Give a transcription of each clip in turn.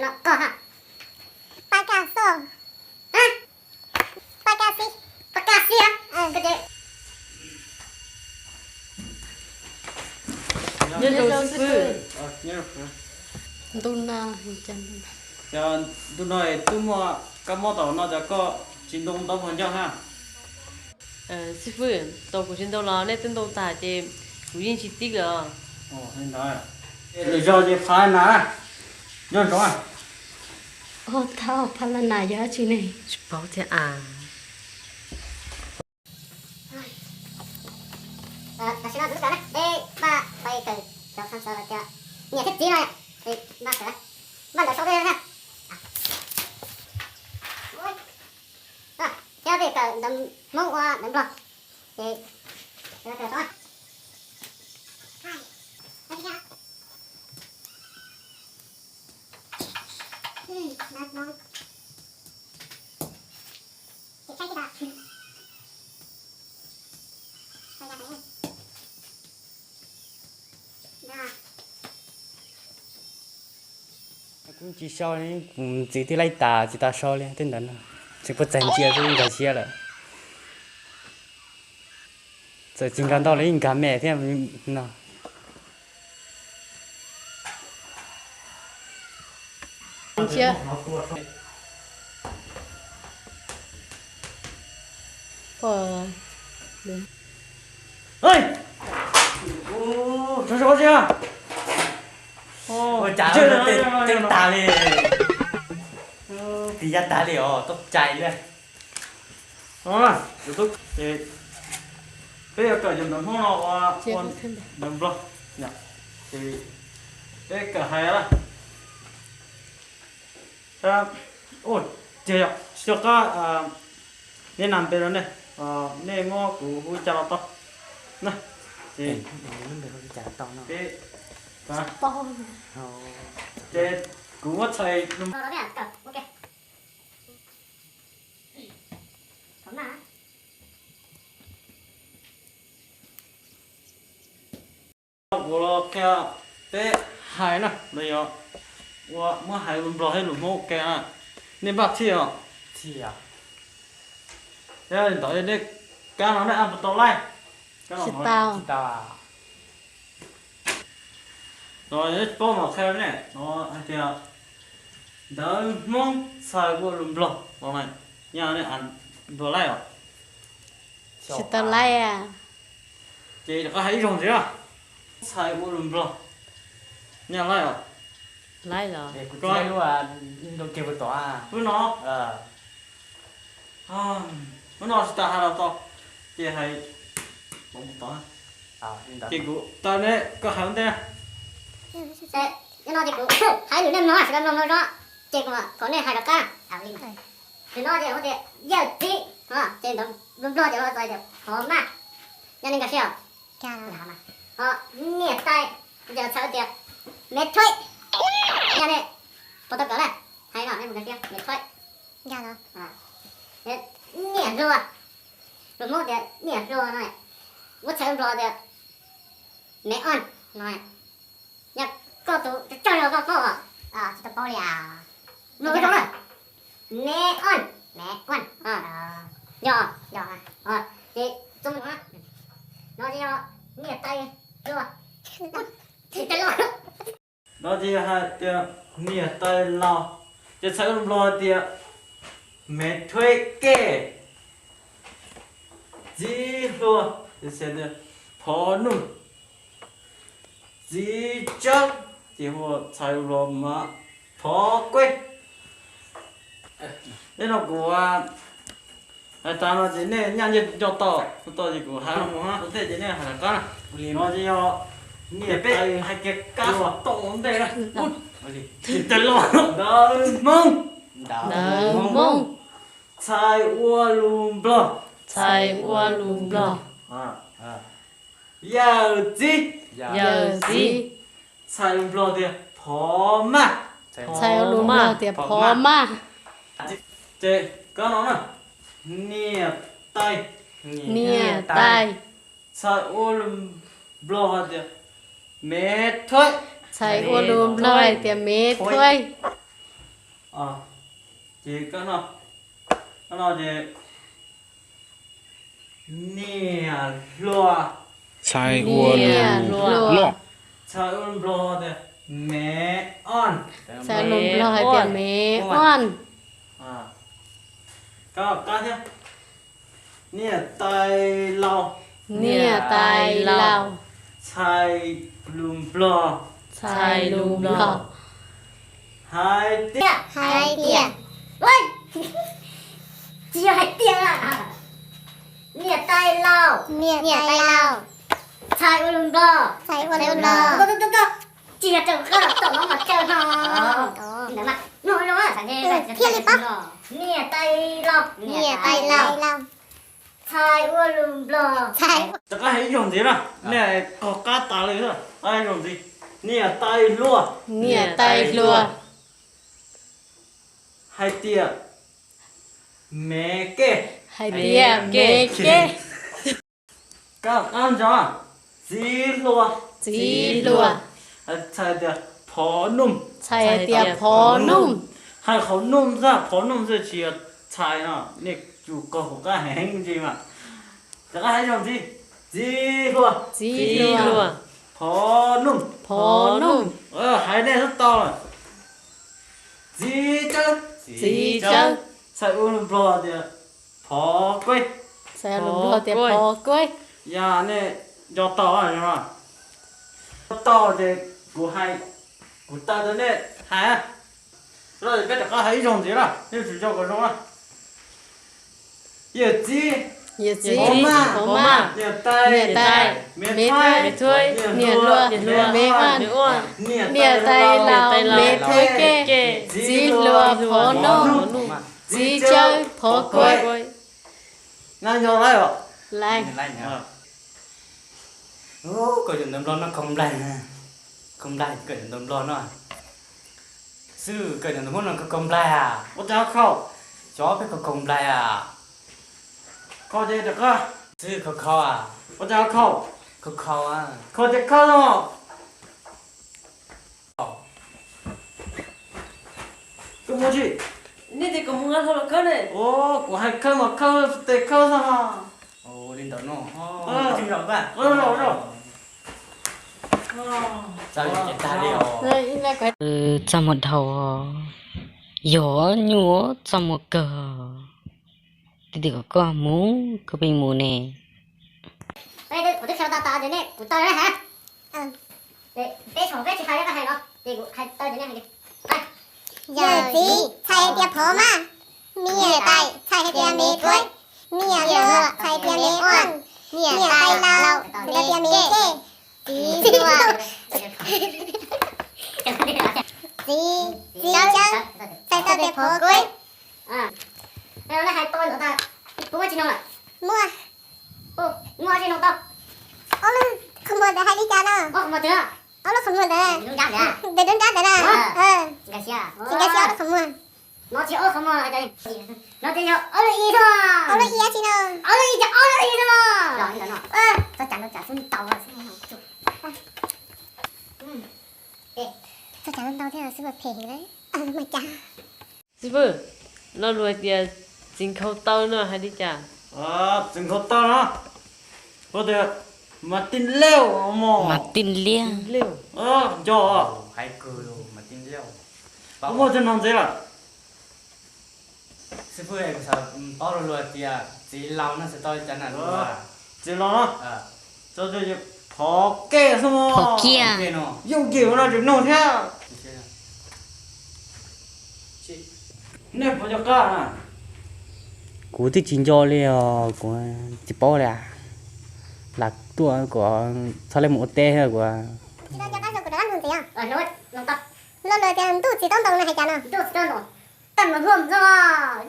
Los koj ha. Pab kaj xo. Ha? Pab kaj xib. Pab kaj xib ha. Koj ces. Nyob zoo xib fwb. Ntuj no, ntuj no es twb muaj kab mob tau no ces koj tsis ntoo tau puas ncaj ha. Xib fwb, tau kuv tsis ntoo los nej twb ntoo tag ces kuv yeej tsis tib lawm. Lwm zaus ces phav na, nco ntsoov. Ua tau phav na yog dab tsi ne? Tsis paub thiab as. Tam sim no kuv twb kawm na, peb npaj pais kawm cov kha sawv tias niam thiab txiv no, npaj kawm, npaj ntawv sau tej na. Thiab peb kawm ntawv Hmoob ua ntawv Nplog, ces kawm sau. Kuv tsis sau, kuv txiv twb laij tas tsis tau sau li tej ntawd no. Tsis puas txais ntsia xwb nkag siab lawm. Txawm tsis nkag ntau los yeej nkag me thiab no. Ua cas teeb tag li, tis ya tag li os, txaus ntshai li. Peb yuav kawm cov ntawv Hmoob no ua ntawv Nplog, ces peb kawm hais lawm. Tiag yog, xyov qab nej nam npe no ne, nej muab kuv hu cas los tau na. Ces peb, ces kuv muab txhais kuv los qhia peb hais na, los yog ua muab hais lus Nplog thiab lus Hmoob ua ke na. Nej npaj txhij os. Thiab li ntawd nej kab no nej ab puas tau laij? Tsis tau. No nej tsis paub mas qhia ne, no hais tias ntawv Hmoob txhais ua lus Nplog los na, nyaj nej ab puas tau laij os? Tsis tau laij. Ces rov qab hais ib zaug ntxiv na. Txhais ua lus Nplog, nyaj laij os? Laij los? Lub no, lub no tsis tas hais los tau, ces hais, ces kuv tau ne, koj hais ua ntej. No ces kuv hais lus nej mloog, sawv daws mloog mloog zog, ces kuv thov nej hais rov qab. Lwm no ces tias yawm txiv, ces ntawv Nplog ces txhais tias phov maj, nyaj nej nkag siab os. Ho niam tais, ces txhais tias me thuej, nyaj nej puas tau kawm na, hais no nej nkag siab, me thuej. Niam hluas, lus Hmoob tias niam hluas no, muab txhais Nplog tias me oj no. Yog koj tus tsaug zog koj paub os, tsis tau paub li as. Mloog zoo na, me oj, me oj, yog, yog, ces txuas mus na, no ces yog niam tais hluas, niam tais laus. No ces yog hais tias niam tais laus, ces txhais ua Nplog tias me thuej kej. Txiv hluas, phov nuj. Txiv tsawb, ces hu txhais los mas phov kuej. Tej no kuv hais tas no ces nej nyaj nco tau, tau ces kuv hais no mus ua ntej ces nej hais rov qab na. No ces yog niam peb hais kiag kab tau ua ntej na. Ces los ntawv Hmoob, ntawv Hmoob, txhais ua lus Nplog, txhais ua lus Nplog. Yawm txiv, yawm txiv, txhais lus Nplog tias phov maj, txhais ua lus Nplog tias phov maj. Ces kab no na, niam tais, niam tais, txhais ua lus Nplog hais tias me thuej, txhais ua lus Nplog hais tias me thuej. Ces koj no, koj no ces niam hluas, txhais ua lus loj, txhais ua lus Nplog tias me on, txhais lus Nplog hais tias me on. Koj qab thiab. Niam tais laus, niam tais laus, txhais lus Nplog, txhais lus Nplog hais tias, hais tias, tsis yog hais tias, niam tais laus, niam tais laus, txhais ua lus Nplog, txhais ua lus Nplog. Tsis yog raws qab los tom no mas raws no. Thiaj li paub. Niam tais laus, niam tais laus, txhais ua lus Nplog. Rov qab hais ib zaug ntxiv na, nej qog qab tas li, qab ib zaug ntxiv. Niam tais hluas, niam tais hluas, hais tias me kej, hais tias me kej. Kab ntso, txiv hluas, txiv hluas, txhais tias phov nuj, txhais tias phov nuj. Hais qhov nuj xwb, phov nuj xwb tsis yog txhais no, nej tsum qog qab heev ntsis mas. Rov qab hais ib zaug ntxiv, txiv hluas, txiv hluas, phov nuj, phov nuj. Hais nej twb tau lawm. Txiv tsawb, txiv tsawb, txhais ua lus Nplog tias phov kueb, txhais ua lus Nplog tias phov kueb. Yog nej nco tau, tau ces kuv hais, kuv taw rau nej hais. Los peb rov qab hais ib zaug ntxiv na, nej tsum nco kom zoo na. Yawm txiv, yawm txiv, hauv maj, niam tais, me thuaib, niam hluas, me vaj, niam tais laus, me thuaib kej, txiv hluas, phov nuj, txiv tsawb, phov kueb. Koj cov ntawv Nplog no khaus nplaig, khaus nplaig, koj cov ntawv Nplog no. Xwb, koj cov ntawv Hmoob no khaus nplaig as. Ua cas khaus? Cov peb khaus nplaig as. Khaus ces rov qab. Xwb, khaus khaus as. Ua cas khaus? Khaus khaus as. Khaus ces khawb no. Koj mus tsis? Nej tias kom mus nqa hlo los khawb ne. Kuv hais khawb mas khawb tes khawb xwb. Li ntawd no. Txaj muag dhau, yog nyuaj txaj muag kawg. Twb tias kom koj mus, koj pheej mus ne. Yawm txiv txhais hais tias phov maj, niam tais txhais hais tias me thuaib, niam hluas txhais hais tias me vaj, niam tais laus txhais tias me kej, txiv hluas, txiv, txiv tsawb txhais tau tias phov kueb. Muaj, muaj, ob lub qhov muag ntawd hais li cas no? Ob lub qhov muag ntawd, ntawm dub nrab ntawd na. Tsis nkag siab ob lub qhov muag. No tsis ob lub qhov muag, no ces yog ob lub i xwb. Ob lub i tsis no. Ob lub i ces ob lub i xwb. Txhob cav ntau, cav xwb tau. Txhob cav ntau thiab xwb phem heev lawm. Mas cav. Xib fwb, lo lus hais tias txiv nkhaus taw no hais li cas? Txiv nkhaus taw no, kuv tias mas tij liaj mos. Mas tij liaj. Nco, hais kawg mas tij liaj. Koj muaj cov no ntxiv lawm. Xib fwb, kuv xav paub lo lus tias txiv laus no xav tau li cas na? Txiv laus no, phov kiag xwb mos. Phov kiag. Yooj yim ua no tseem nug thiab. Nej puas nco qab na? Kuv twb tsis nco li os, kuv tsis paub li. Lam tuaj kuv txhob li mus ua teb thiab kuv. Lo lus tias ntuj txiv taub ntoos no hais cas no? Taj mas hooj xwb,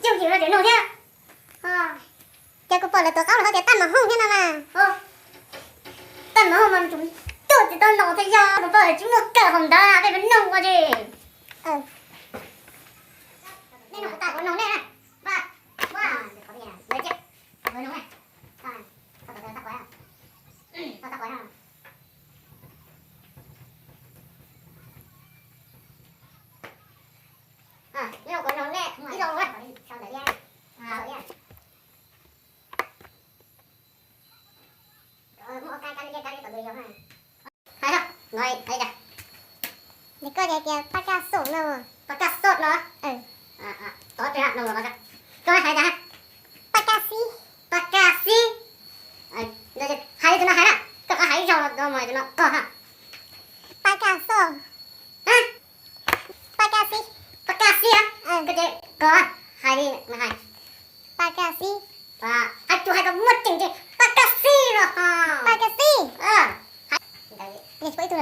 yooj yim no tseem nug thiab. Ces kuv pom lawv tuav qaub los ho tias taj mas hooj thiab no mas. Taj mas hooj mas ntuj txiv taub ntoos thiab yog tus poj tsis muaj kawg hauv ntawd peb nug ua tsi. Nej nug kuv tas kuv nug nej na. Hais, hais cas? Koj tias tias paj kaj xoj no. Paj kaj xoj no? Tov, koj hais cas? Paj kaj xib. Paj kaj xib. Hais li tus no hais na, koj hais ib zaug no mus tus no kog ha. Paj kaj xoj. Paj kaj xib. Paj kaj xib a? Koj ces kog, hais li no hais. Paj kaj xib. Hais tsuas hais kom muaj tseem tseem, paj kaj xib no. Paj kaj xib. Ces tsis paub ib tug,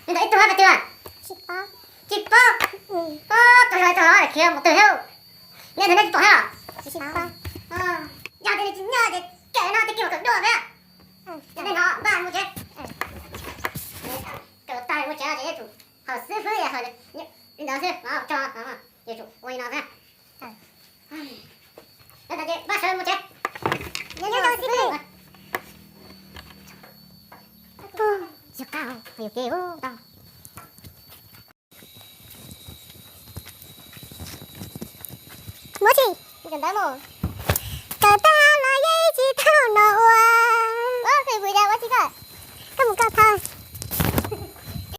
ntawm ib tug hab pais twg? Tsis paub. Tug zog tug hab khiav mus twg thiab? Nej ntawd nej tsis pom thiab los? Yog tias nws tsis nyob ces kawm no tej kiv mas kawm dua thiab. Tej no npaj mus tsev. Kawm tag mus tsev ces yuav tsum hawm xib fwb, hawm li ntawd xwb, tso, yuav tsum ua li no xwb. Npaj sawv mus tsev. Yog qab, yog kev tau. Muab tsis, kawm tag los yeej tsis tau no ua.